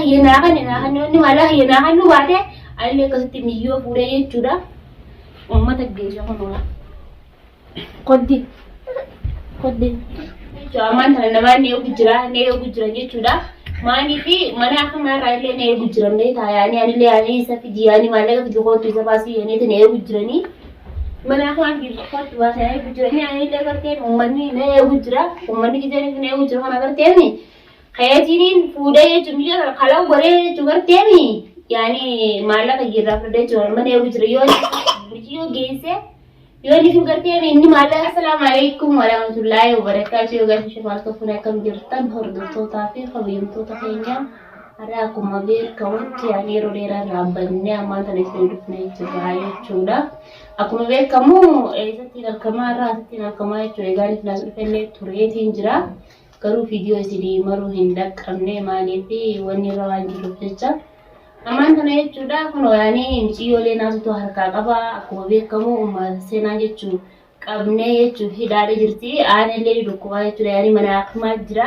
kiyya naa kanne naa kanne wanni maallaqa kiyya naa kannuu baate anillee akkasitti miyyoo fuudhee jechuudha. Uummata geessa kunoo. Koddi. Koddi. Jechuudha ammaan tana namaan ni eegu jira ni eegu jira jechuudha. Maaliif mana akkanaa irraa illee ni eegu jiran beektaa yaanii anillee yaanii isa fidi yaanii maallaqa fidi kootu isa baasii yaaniitu ni eegu jiranii. Mana akkanaa fidi kootu baasii eegu jiranii anillee garteen uummanni na eegu jira uummanni gizeen na eegu jira kana garteen kayatiin fuudhee jechuun biyya kana kalau godhee jechuun garteen yaanii maallaqa irraa fudhadhee jechuudha mana eegu jira yoo yoo geesse. Yoo inni gartee inni maallaqa assalaamu alaikum warahmatullaahi wabarakaatu yoo gaafii shafaalta fuun akkam jirtan hordoftootaa fi kabajamtoota keenya har'a akkuma beekamutti ani yeroo dheeraa irraa bannee ammaan tana isin dhufnee jirra jechuudha. Akkuma beekamu eessatti argamaa irraa asitti argamaa jechuudha. Egaan isin as dhufellee tureetiin jira. Garuu viidiyoo isinii maruu hin dhaqqabne maaliif wanni irra waan jiruuf jecha. Ammaan tana jechuudha kunoo yaani miciyyoolee naasutu harkaa qaba akkuma beekamu uummata seenaa jechuu qabnee jechuu hidhaadha jirti aanillee ni dhukkubaa jechuudha yaani mana hakimaa jira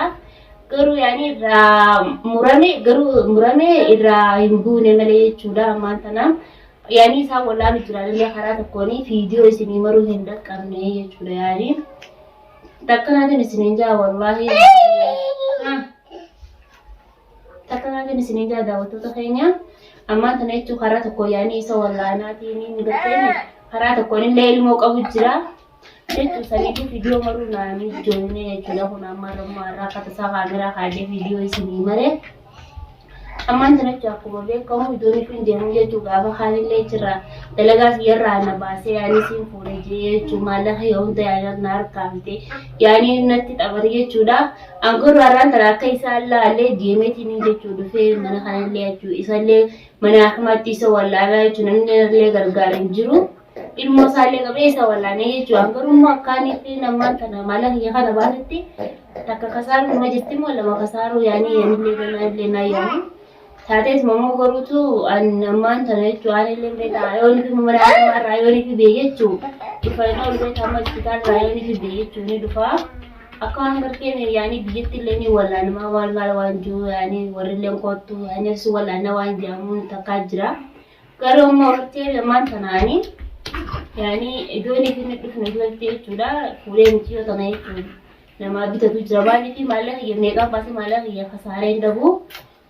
garuu yaani irraa murame garuu murame irraa hin buune malee jechuudha ammaan tana yaani isaan wallaanu jiraanillee karaa tokkoon viidiyoo isinii maruu hin dhaqqabne jechuudha yaani takkanaatiin isiniin jaa wallaahi. Takka naatiin isiniin jaa daawwattoota keenya ammaan tana jechuun karaa tokko yaanii isa wallaanaatiin hin garteen karaa tokkoon illee ilmoo qabu jira jechuun saniifuu viidiyoo maruu naanii ijoollee jechuudha kun amma irraa irraa akka tasaa kaameraa kaadhee viidiyoo isinii maree ammaan tana jechuun akkuma beekamu iddoon ifin deemu jechuun gaafa kaanillee jira dalagaa siyyarraa na baasee yaanii siin fuudhe jee jechuun maallaqa yoo hunda yaanii na harkaa fite yaanii natti taphate jechuudha. Angorra har'aan tana akka isaan laalee deemeetiin jechuu dhufee mana kanallee jechuu isallee mana hakimaatti isa wallaanaa jechuu namni illee gargaaru hin jiru. Ilmoo isaallee qabee isa wallaanee jechuu angaruu immoo akkaanii fi namaan tana maala kiyya kana baasetti takka kasaaruu numa jirti immoo lama kasaaruu yaanii anillee ganaa illee naa yaanii. Taatees mammoo garuutu an ammaan tana jechuu aan illee beekaa yoon fi mana hakimaa irraa yoon fi bee jechuu dhufa inni ol beekaa amma hospitaala irraa yoon fi bee jechuu ni dhufaa. Akka waan gartee yaanii biyyatti illee ni wallaanamaa maal maal waan jiru yaanii warri illee koottu yaanii si wallaana waan jedhamuun takkaa jira. Garuu immoo gartee lamaan tanaanii yaanii iddoon isin dhufne duratti jechuudha fuudhee mitiyyoo tana jechuudha. Namaa bitatu jira maaliif maallaqa kiyya meeqaan baasee maallaqa kiyya kasaaree hin dhabu.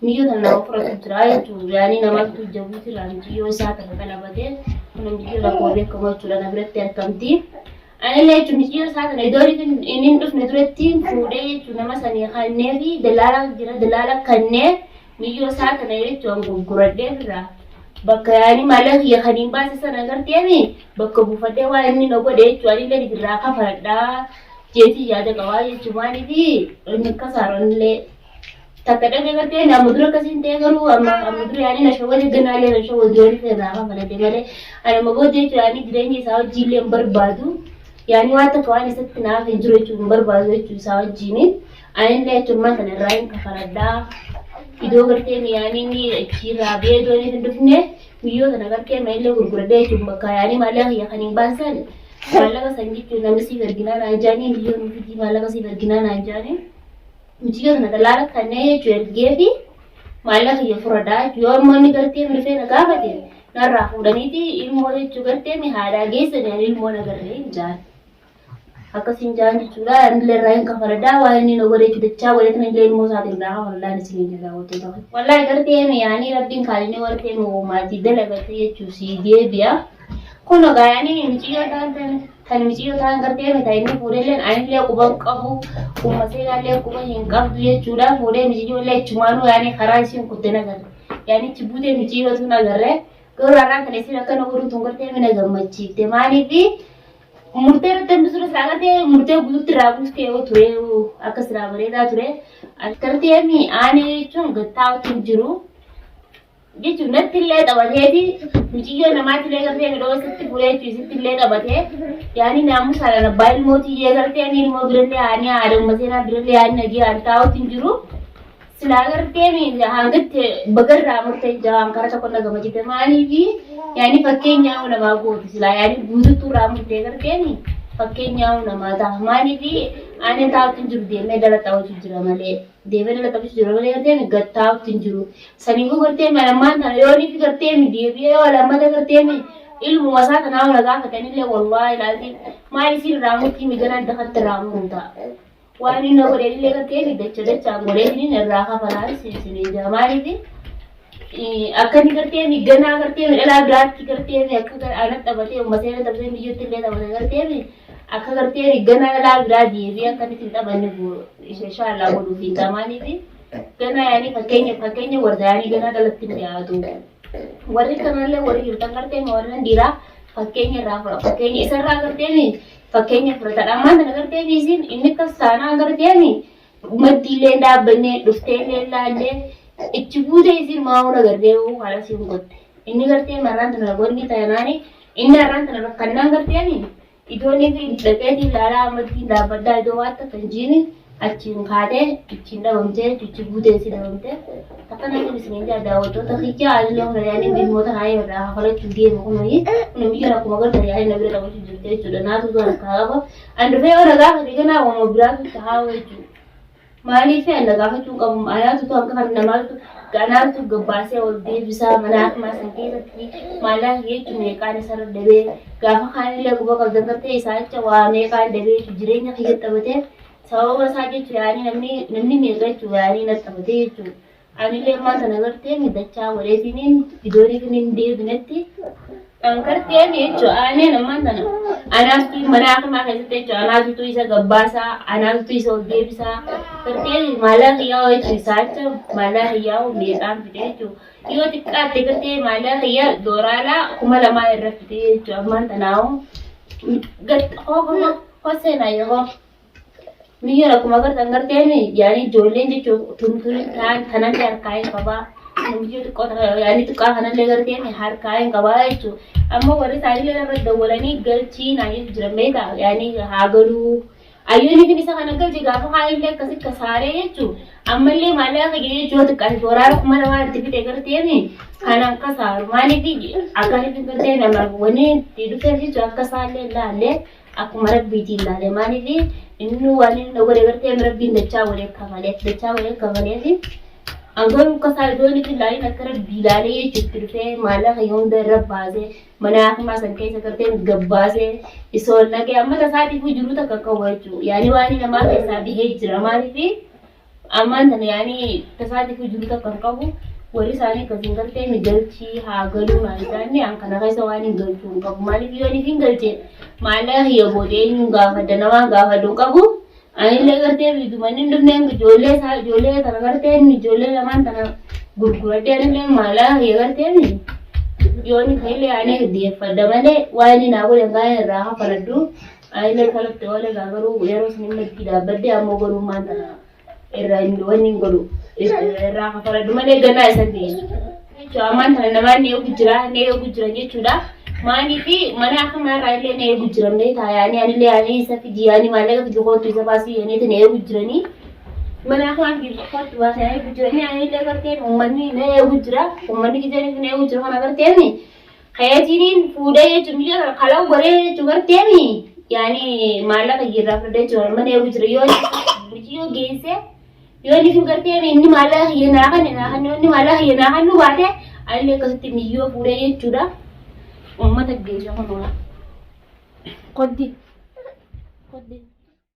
Miyyoo tana nama fudhatu jira jechuudha. Yaanii namatu jabuuti irraa miyyoo isaa tana qalabatee kun miyyoo lakkoo beekamu jechuudha na biratti argamti. Anillee jechuun miyyoo isaa tana iddoo inni hin dhufne duratti fuudhee jechuun nama sanii kannee fi dalaala jira dalaala kannee miyyoo isaa tana jechuun gurguradhee irraa bakka yaanii maallaqa kiyya kan hin baase sana agarteemi bakka buufadhee waan inni na godhe jechuun anillee irraa kafaladhaa jeetii yaada qabaa jechuun maaliif inni kasaaronillee Takka dhaqee gartee amma dura akkasiin ta'e garuu amma amma dura yaanii na shawwade ganaallee na shawwade yoo dhufee irraa kafalate malee ani amma booda jechuudha yaanii jireenya isaa wajjiillee hin barbaadu yaanii waan takka waan isatti naaf hin jiru jechuudha hin barbaadu jechuudha isaa wajjiini anillee jechuun maal kana irraa hin kafaladhaa iddoo gartee yaanii inni achiirraa ba'ee iddoo inni hin dhufne guyyoo sana gartee maillee gurguradhee jechuun bakka yaanii maallaqa kiyya kan hin baasan maallaqa san jechuun namni siif erginaa naan jaanii biyyoon fidii maallaqa siif erginaa naan jaanii. Mucayyoo tana dalaala kanneen jechuun ergeefi maallaqa kiyya fudhadhaa jechuudha. Yoo immoo inni gartee dhufee na gaafate narraa fuudhaniiti ilmoo jechuu gartee mi haadhaa geessanii ani ilmoo na garree hin jaan. Akkasiin jaan jechuudha. Anillee irraa hin kafaladhaa waan inni na godhe jechuudha. Dachaa godhe tana illee ilmoo isaatiin irraa kafaladhaan isiniin jedha wantoota. Wallaahi gartee mi yaanii rabbiin kaalinee wartee mi uumaatii dalagate jechuu sii deebi'a. Kun egaa yaanii mucayyoo ta'an Kan miciyyoo ta'an gartee mita inni fuudhelleen anillee quba hin qabu umma seenaallee quba hin qabdu jechuudha fuudhee miciyyoollee ichumaanuu yaani karaa isiin kutte nagarre yaani ichi buutee miciyyootu nagarre garuu har'aan kana isiin akkana godhuun tun gartee mina gammachiifte maaliif murtee irratti hambisuu silaa gartee murtee guututti irraa buustee yoo ture akka silaa bareedaa ture gartee mi aanee jechuun gattaa'utu hin jiru. Jechuun natti illee taphateeti muciyyoo namaatti illee gartee midhoo isitti fuudhee jechuun isitti illee taphatee yaani naamusaadhaan abbaa ilmootii jee gartee ani ilmoo birallee haani haadha umma seenaa birallee haani nagee haani taa'utti hin jiru. Silaa gartee hangatti bagarraa murtee jawaan karaa tokko na gammachiise maaliifi yaani fakkeenyaa namaa gootu silaa yaani guututtuu irraa murtee garteeni. Fakkeenyaa namaa ta'a. Maaliif ani taa'utti hin jiru deemee dhala taphachuu jira malee. Deemee dhala taphachuu jira malee gartee gad taa'utti hin jiru. Saniifuu gartee malammaan tana yoo ni gartee deebi'ee yoo lammata gartee ilmuma isaa tanaa na gaafatanillee wallaahi laaziim maal isiin irraa murtii miganaan dafatti irraa muruu ta'a. Waan inni na godhe illee gartee dacha dachaan godhee inni irraa kafalaa isin jira. Maaliif akka inni gartee ganaa gartee dhalaa biraatti gartee akka ana taphatee uummatee taphatee biyyootti illee taphatee gartee akka gartee ganaa dhalaa biraa deebi'ee akka inni hin taphanne inshaallah godhuuf hin ta'a. Maaliif ganaa yaanii fakkeenya fakkeenya warra yaanii ganaa dhalatti hin dhiyaatu. Warri kanallee warri jirtan gartee warreen dhiiraa fakkeenya irraa fudha. Fakkeenya isarraa gartee fakkeenya fudhatadha. Ammaan tana gartee isiin inni akkas taanaan gartee maddiillee hin dhaabbanne dhufteellee hin laallee ichi buutee isiin maa'uun agartee haala siin gotte. Inni gartee marraan tana wanni taanaani inni har'aan tana rakkannaan gartee iddoon inni dhaqeetii ilaalaa maddiin dhaabbadhaa iddoo waan takka hin jiini achiin kaatee achiin dhabamtee achi buutee si dhabamtee akkana kun isin jaa daawwattoota kiyya anillee kun yaanii dhimmoota kaayee irraa kafalachuu deema kun kun biyya akkuma gartan yaanii na bira taphachuu jirte jechuudha naatu tola kaaba an dhufee yoo na gaafate ganaa wama biraatu tahaa jechuudha. Maaliif na gaafachuu hin qabu anaatu hanga kan namaatu anaatu gabbaasee ol deebisaa mana akmaa san keessatti maallaqa jechuun meeqaan isarra dabee gaafa kaanillee quba qabdan gartee isaa jecha waa meeqaan dabee jechuun jireenya kiyya taphatee sababa isaa jechuun yaanii namni namni meeqa jechuun yaanii na taphatee jechuun anillee ammaa sana gartee dachaa godheetiin idoonii kan hin deebinetti an gartee jechuun aaneen ammaan tana anaatu mana akamaa keessatti jechuun anaatutu isa gabbaasaa anaatutu isa ol deebisaa gartee maallaqa yaa'u jechuun isaa jecha maallaqa yaa'u meeqaan fide jechuun yoo xiqqaatte gartee maallaqa yaa dooraalaa 2000 irra fide jechuun ammaan tanaawu hosseenaa yeroo Miyyoon akkuma agartan garteen yaani ijoolleen jechuun tun taan tanallee harkaa hin qabaa. Miyyoo xiqqoo yaani xiqqaa kanallee garteen harkaa hin qabaa jechuudha. Amma warri isaanillee irra dawwalanii galchii naan jechuun jiran beekaa yaani haa galuu. Ayyoonni fin isa kana galche gaafa kaanillee akkasi kasaaree jechuudha. Ammallee maallaqa kiyya jechuun xiqqaate waraana 2000 itti fide garteen kanan kasaaru maaliif akkasitti garteen nama wanni itti dhufeef jechuudha akka isaallee ilaallee. Akkuma rabbiitiin ilaale maaliif inni waan inni na godhe gartee rabbiin dachaa godhee kafaleef dachaa godhee kafaleef hangaruu akka isaa iddoo inni ilaalin akka rabbii ilaalee jechuutti dhufee maallaqa yoo hunda irra baasee mana hakimaa san keessa gartee gabbaasee isoo naqee amma tasaatiif jiruu takka qabu jechuudha yaani waan namaa keessaa bihee jira maaliif Ammaan tana yaani tasaatiifuu jiru takka hin qabu. Warri isaanii akkasiin gartee mi galchii haa galuu naan jaanne an kana keessa waan hin galchuu hin qabu. Maaliif yoo inni hin galche maallaqa kiyya booda eenyuun gaafadha namaan gaafadhu hin qabu. Anillee gartee biduma inni hin dhufneen ijoollee isaa ijoollee tana gartee inni ijoollee lamaan tana gurguradhee anillee maallaqa kiyya gartee yoo inni ka'ellee ani deeffadha malee waan inni naa godhe hin irraa kafaladhu. Ayilee kanatti oolee gaa garuu yeroo isin maddii dhaabbadde ammoo garuu maan tana irraa hin wanni hin godhu irraa kafaladhu malee ganaa isa geessu. Jechuudha ammaan tana namaan ni eegu jira ni eegu jira jechuudha. Maaliif mana akka manarraa illee ni eegu jira mee taayaanii anillee yaanii isa fidi yaanii maallaqa fidi kootu isa baasii yaanii ni eegu jiranii. Mana akka fidi kootu baasii yaanii eegu jiranii anillee garteen uummanni ni eegu jira uummanni gizeen ni eegu jira kana garteen. Keetiniin fuudhee jechuun biyya kana kalau godhee jechuun garteemi yaani maallaqa irraa fudhatee jechuun mana eegu jira yoo miti yoo geesse yoo inni fi garteemi inni maallaqa kiyya naa kanne naa kanne inni maallaqa kiyya naa kannu baate anillee akkasitti miyyoo fuudhee jechuudha uummata geessa kunoo koddi koddi.